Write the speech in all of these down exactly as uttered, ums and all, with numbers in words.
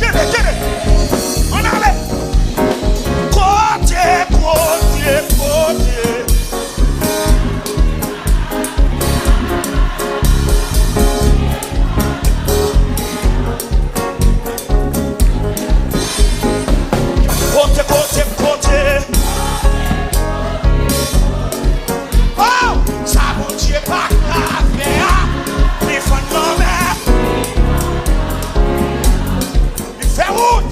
Kenbe, kenbe. Ann ale. Kote, kote, kote. Kote, kote, kote. Oh, sa Bondye pa ka fè a, li fann lanmè. Li fè wout.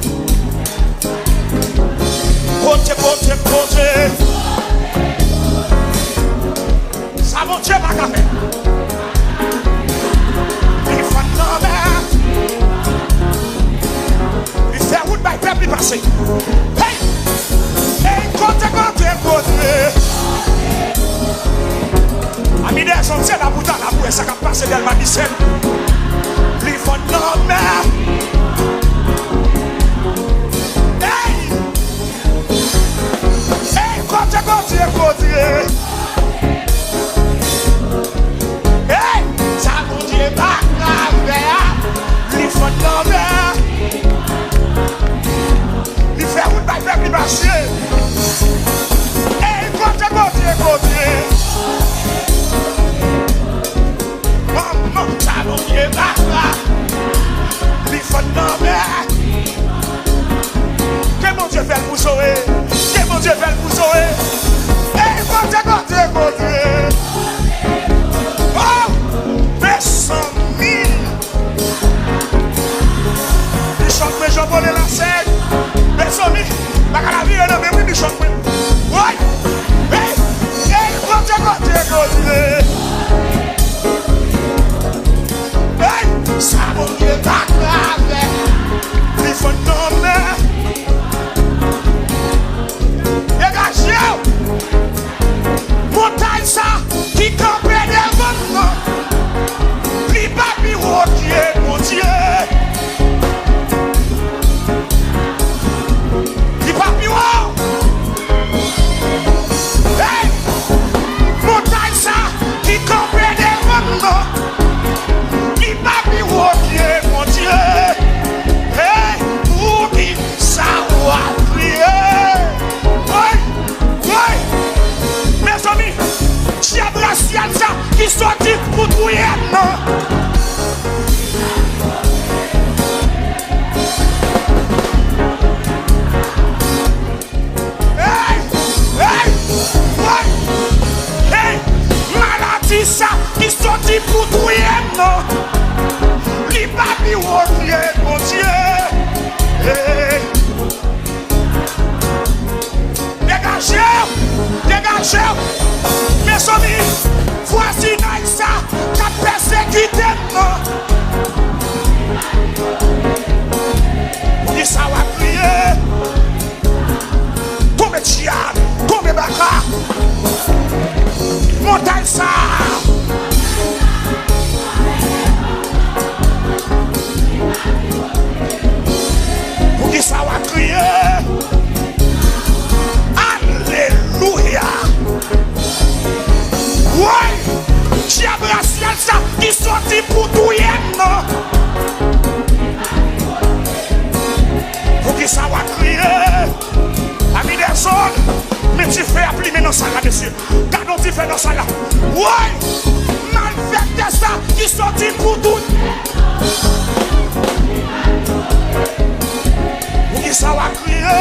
Kote, kote, kote. Sa Bondye pa ka fè. Li fann lanmè. Li fè wout bay pèp li pase. Hey! Hey, kote, kote, kote. Ami dèzòm, se la pou ta la pou wè sa k ap pase Dèlma Disèt. Li fann lanmè. Hey! Hey, kote, kote, kote. Hey, sa Bondye pa ka fè a, li fann lanmè. Li fè wout bay pèp li pase. Hey, kote, kote, kote. Manman, sa Bondye pa ka, li fann lanmè. Ke Bondye fè l pou Zoe. Ke Bondye fè l pou Zoe. Ey, kote, kote, kote. Oh, mezanmi. Bishop mwen Jean Paul Lasèy. Mezanmi, bagay la vire nan men wi, Bishop mwen. Woy! Ey, ey, kote, kote, kote. Ey, sa Bondye pa ka fè, li fann lanmè. Degaje w! Montay sa ki kanpe devan m nan, li pa pi wo ke Bondye. Li pa pi wo. Hey! Montay sa ki kanpe devan m nan, li pa pi wo ke Bondye. Hey! Poukisa w ap kriye? Woy! Woy! Mezanmi, dyab rasyal sa ki soti pou touye m nan. Hey! Hey! Hey! Hey! Maladi sa ki soti pou touye m nan, li pa pi wo ke Bondye. Hey! Degaje w! Degaje w! Mezanmi, vwazinay sa k ap pèsekite m nan. Poukisa w ap kriye? Tonbe dyab, tonbe baka. Montay sa. Poukisa w ap kriye? Alelouya! Woy! Dyab rasyal sa ki soti pou touye m nan. Poukisa w ap kriye? Ami dèzòd, men dife ap limen nan sal la, mesye. Gade yon dife nan sal la. Woy! Malfektè sa ki soti pou touye. Poukisa w ap kriye?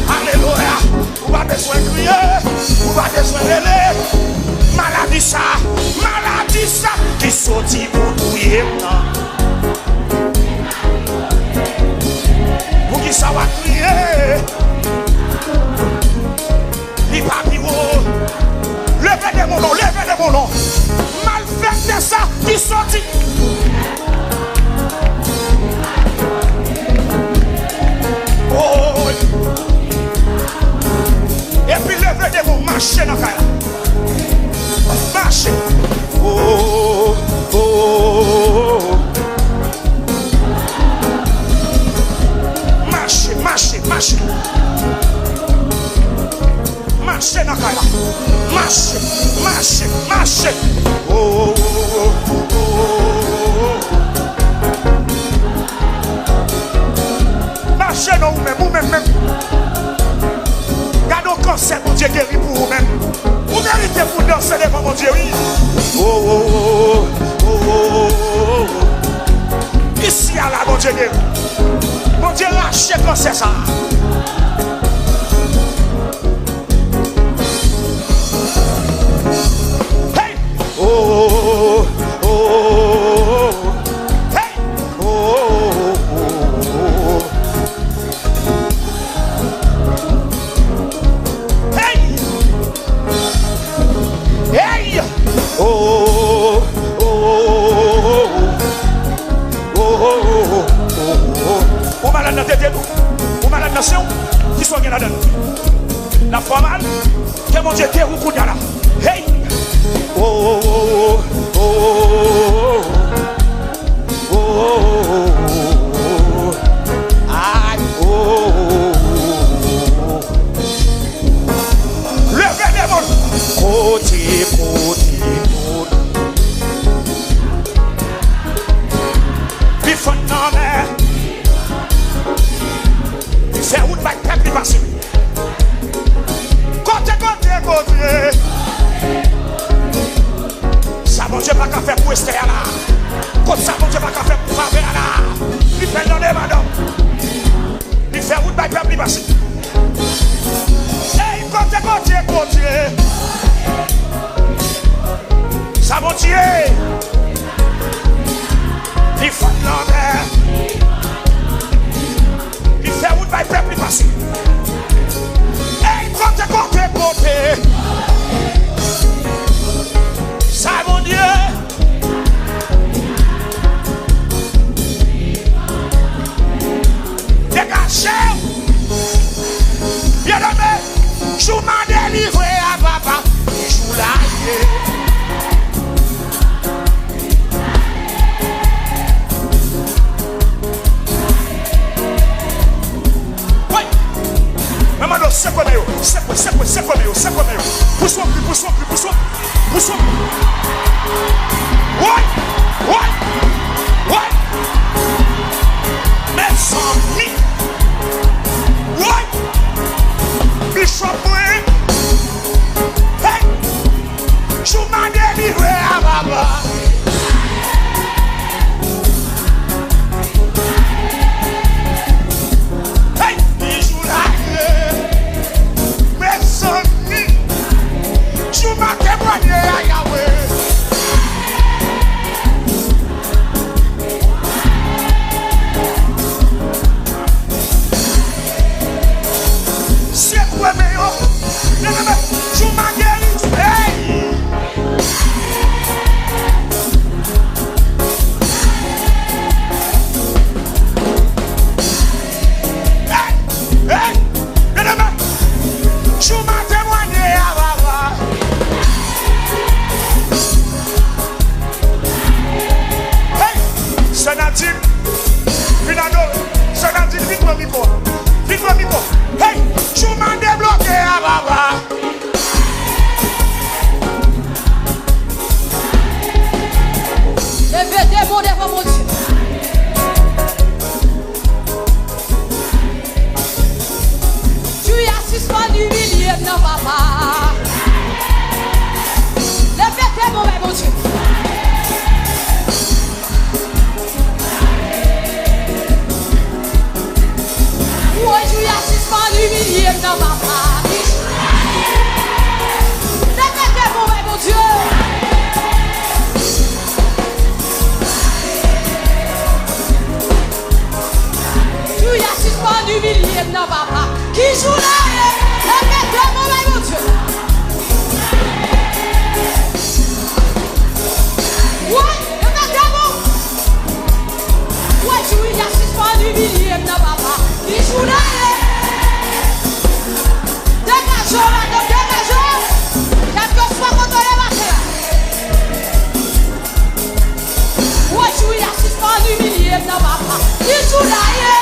Alelouya! Ou pa bezwen kriye, ou pa bezwen rele. Maladi sa, maladi sa ki soti pou touye m nan. Poukisa w ap kriye? Li pa pi wo. Leve demon non, leve demon non. Malfektè sa ki soti. Oh. Epi leve demon, mache nan kay la. Mache. Oh, oh, oh. Mache, mache, mache. Mache nan kay la. Mache, mache, mache. Oh, oh, oh, oh, oh. Ou menm, ou menm, menm. Gade yon kansè Bondye geri pou ou menm. Ou merite pou w danse devan Bondye, wi. Oh, oh, oh, oh, oh, oh, oh. Isi a la, Bondye geri. Bondye rache kansè sa a. Hey! Oh, oh, oh, oh, oh. Hey! Oh, oh, oh, oh, oh. Hey! Hey! Oh, oh, oh, oh, oh. Ou malad nan tete nou. Ou malad nan sen w. Kisa w gen ladan l? N ap fè w mal. Ke Bondye geri w kounye a la. Hey! Oh, oh, oh, oh, oh, oh. Oh, oh, oh, oh, oh. Ay, oh, oh, oh, oh. Leve demon. Kote, kote, kote. Li fann nan mè. Li fè wout bay pèp li pase. Kote, kote, kote. Sa Bondye pa ka fè pou Estè a la. Kot sa Bondye pa ka fè pou Favè a la. Li fè l nan de madanm. Li fè wout bay pèp li pase. Ey, kote, kote, kote. Sa Bondye. Li fann lanmè. Li fè wout bay pèp li pase. Ey, kote, kote, kote. Sa Bondye. Degaje w. Byeneme, jou m a delivre a papa, jou la ye. Wi. Mwen mande w sekwe men yo, sekwe, sekwe, sekwe men yo, sekwe men yo. Pous yon kri, pous yon kri, pous yon kri, pous yon kri. Woy! Woy! Woy! Mezanmi! Woy! Bishop mwen! Hey! Jou m a delivre a papa. Hey! Jou la ye. Mezanmi. Jou m a temwanye a Yahweh. Sekwe men yo. Leve men. Jou m a geri. Hey! Hey! Hey! Leve men. Jou m a temwanye a papa. Hey! Sè Nadine, vin adore. Sè Nadine, vin pran mikwo a. Vin pran mikwo. Hey! Jou m a debloke a papa. Leve demon devan Bondye. Jou a sispann imilye m nan, papa. Leve demon bay Bondye. Woy, jou a sispann imilye m nan, papa. Leve demon bay Bondye. Jou a sispann imilye m nan, papa. Ki jou la ye? Leve demon bay Bondye. Woy, leve demon. Woy, jou a sispann imilye m nan, papa. Ki jou la ye? Degaje w, madanm, degaje w. Kèlkeswa kote w ye maten an. Woy, jou a sispann imilye m nan, papa. Ki jou la ye?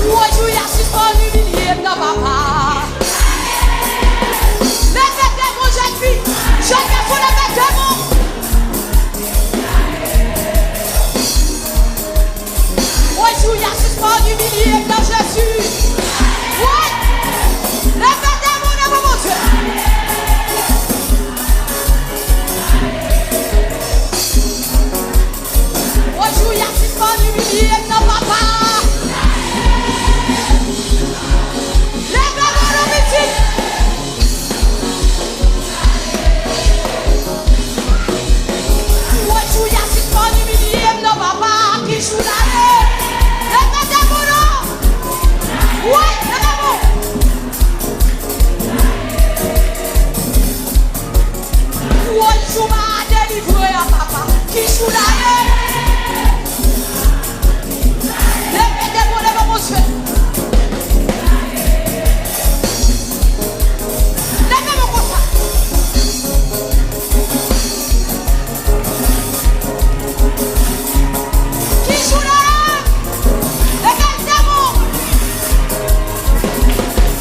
Woy, jou a sispann imilye m nan, papa. Leve demon, jèn Imilye m nan Jezi. Wi! Leve demon nan pou Bondye. Ojou y a sispann imilye m nan, papa. Leve demon nan, pitit. Ojou y a sispann imilye m nan, papa. Ki jou la ye? Leve demon nan. Wi, leve demon. Ojou m a delivre an, papa. Ki jou la ye? Leve demon devan Bondye. Leve men konsa. Ki jou la ye? Leve demon.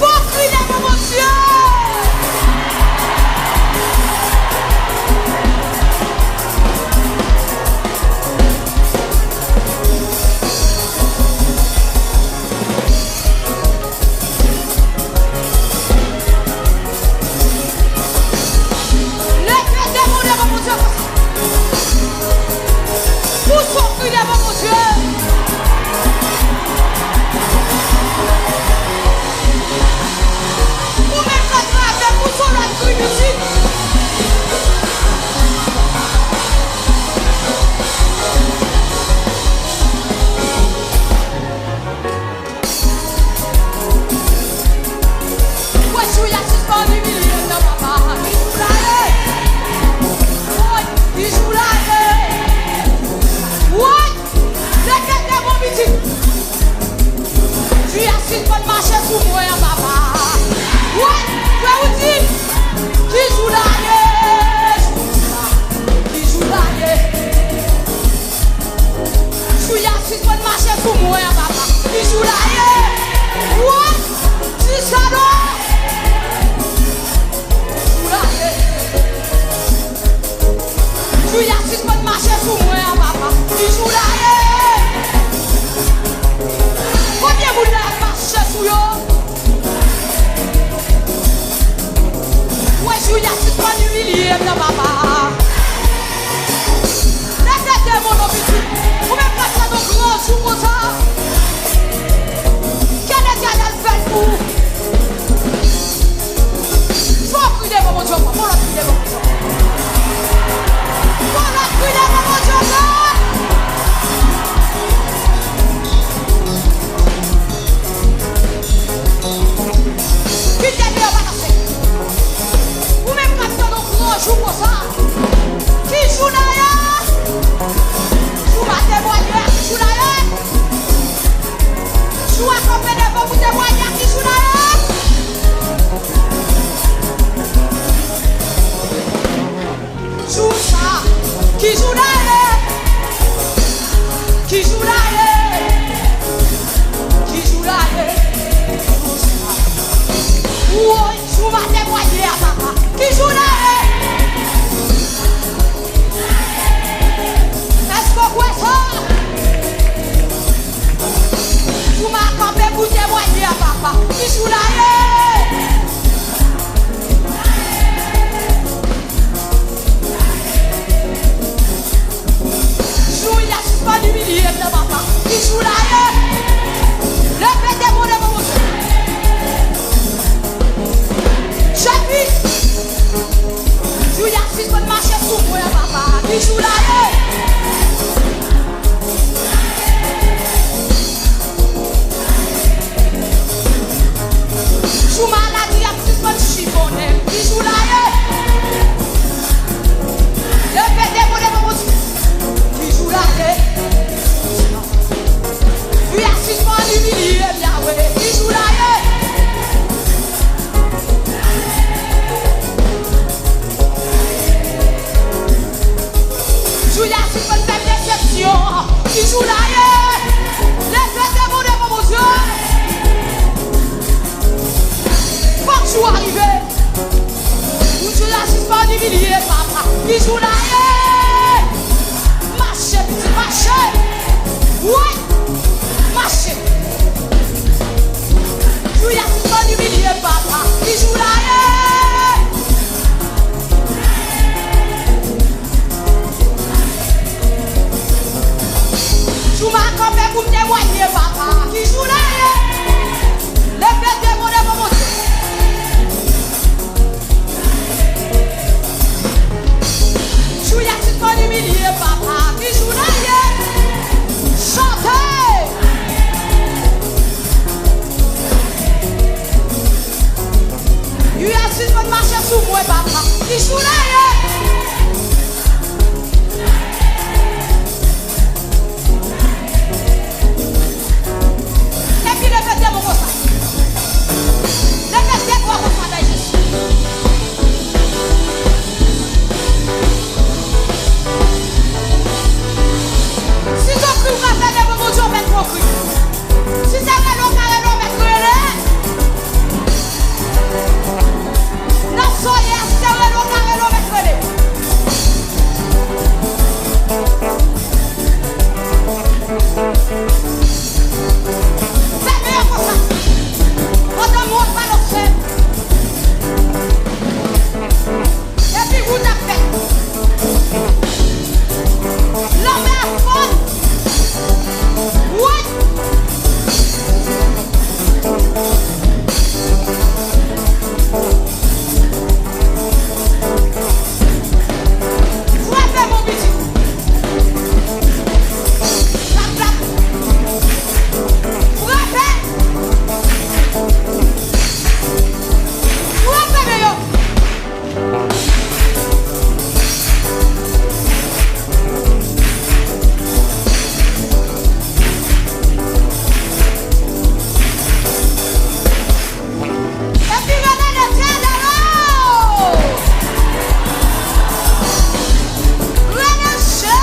Fò kri devan Bondye. Leve demon devan Bondye konsa. Pouse yon kri devan Bondye. Ou menm k ap grave, pouse yon lòt kri, pitit. Ojou y a sispann imilye m nan, papa. Ki jou la ye? Woy, ki jou la ye? Woy, se kèk demon, pitit. Jou y a sispann mache sou mwen an, papa. Woy, frè Woody, ki jou la ye? Ki jou la ye? Jou y a sispann mache sou mwen an, papa. Ki jou la ye? Woy, di sa non. Ki jou la ye? Jou y a sispann mache sou mwen an, papa. Ki jou la ye? Konbyen moun la ap mache sou yo? Wè jou y a sispann imilye m nan, papa. Leve demon nan, pitit. Ou menm k ap tann yon gran jou konsa. Ke Letènèl fè l pou ou. Fò w kri devan Bondye ankò. Fò w lòt kri devan Bondye ankò. Fò w lòt kri devan Bondye ankò. Kite deyò, pa pase. Ou menm k ap tann yon gran jou konsa. Ki jou la ye? Jou m a temwaye a, ki jou la ye? Jou a kanpe devan pou temwaye a, ki jou la ye? Jou sa, ki jou la ye? Ki jou la ye? Ki jou la ye? Jou sa. Woy, jou m a temwaye a, papa. Ki jou la ye? Èske w kwè sa? Jou m a kanpe pou temwaye a, papa. Ki jou la ye? Jou y a sispann imilye m nan, papa. Ki jou la ye? Leve demon devan Bondye. Jezi. Jou y a sispann mache sou mwen an, papa. Ki jou la ye? Jou maladi ap sispann chifonnen m. Ki jou la ye? Leve demon devan Bondye. Ki jou la ye? Jou y a sispann imilye m, Yawe. Ki jou la ye? Jou y a sispann fè m desepsyon. Ki jou la ye? Leve demon devan Bondye. Fòk jou a rive. Pou jou y a sispann imilye, papa. Ki jou la ye? Mache, pitit, mache. Wi. Mache. Jou a sispann imilye, papa. Ki jou la ye? Jou m a kanpe pou m temwaye, papa. Ki jou la ye? Leve de mo devan Bondye. Jou a sispann imilye, papa. Ki jou la ye? Chante! Jou a sispann mache sou mwen, papa. Ki jou la ye? Epi leve de men w konsa. Leve de men w konsa bay Jezi. Si se yon kri w ka fè devan Bondye, w mèt fè yon kri. Si se rele w ka rele, w mèt rele. Nan soyè, si se rele w ka rele, w mèt rele. Fèmen yo konsa. Pandan mwen pa lòt fè. Epi wout ap fèt. Lanmè ap fonn. Woy! Frape, mon pitit. Klap, klap. Frape. Frape, men yo. Epi rele Letènèl, o! Rele Jezi!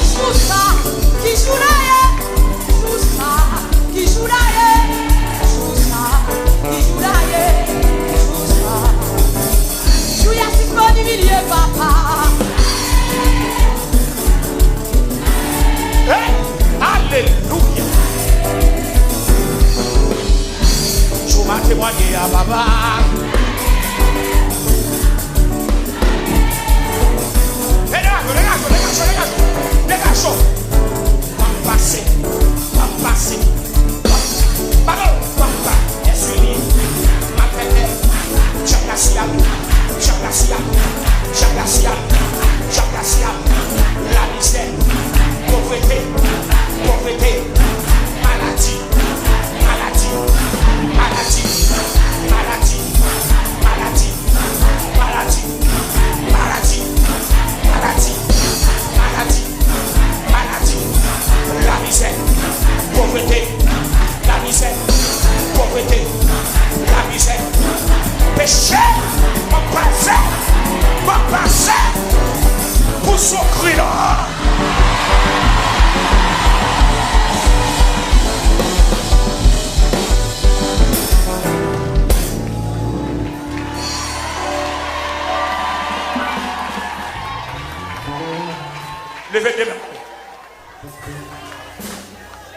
Jou sa, ki jou la ye? Jou sa, ki jou la ye? Jou sa, ki jou la ye? Jou sa. Jou a sispann imilye, papa. Hey! Alelouya! Jou m a temwaye a, papa. Hey, degaje w, degaje w, degaje w, degaje w, degaje w. M ap pase, m ap pase, m ap, pardon, m ap pa, eswili, m ap fè tè, djab la siyal, djab la siyal, djab la siyal, djab la siyal, lamizè, povrete, povrete, maladi, maladi, maladi, maladi, maladi, maladi, maladi, maladi, maladi, maladi, lamizè, povrete, lamizè, povrete, lamizè, peche, m ap pase, m ap pase pou son kri la. Leve de men.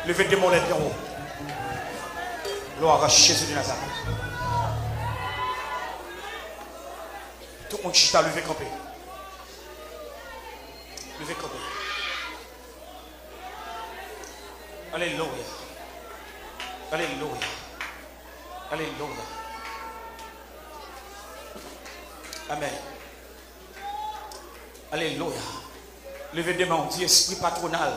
Leve de men w lè byen wo. Glwa a Jezi de Nazarèt. Tout moun chita, leve kanpe. Leve kanpe. Alelouya. Alelouya. Alelouya. Amèn. Alelouya. Leve de men w, di, espri patwonal,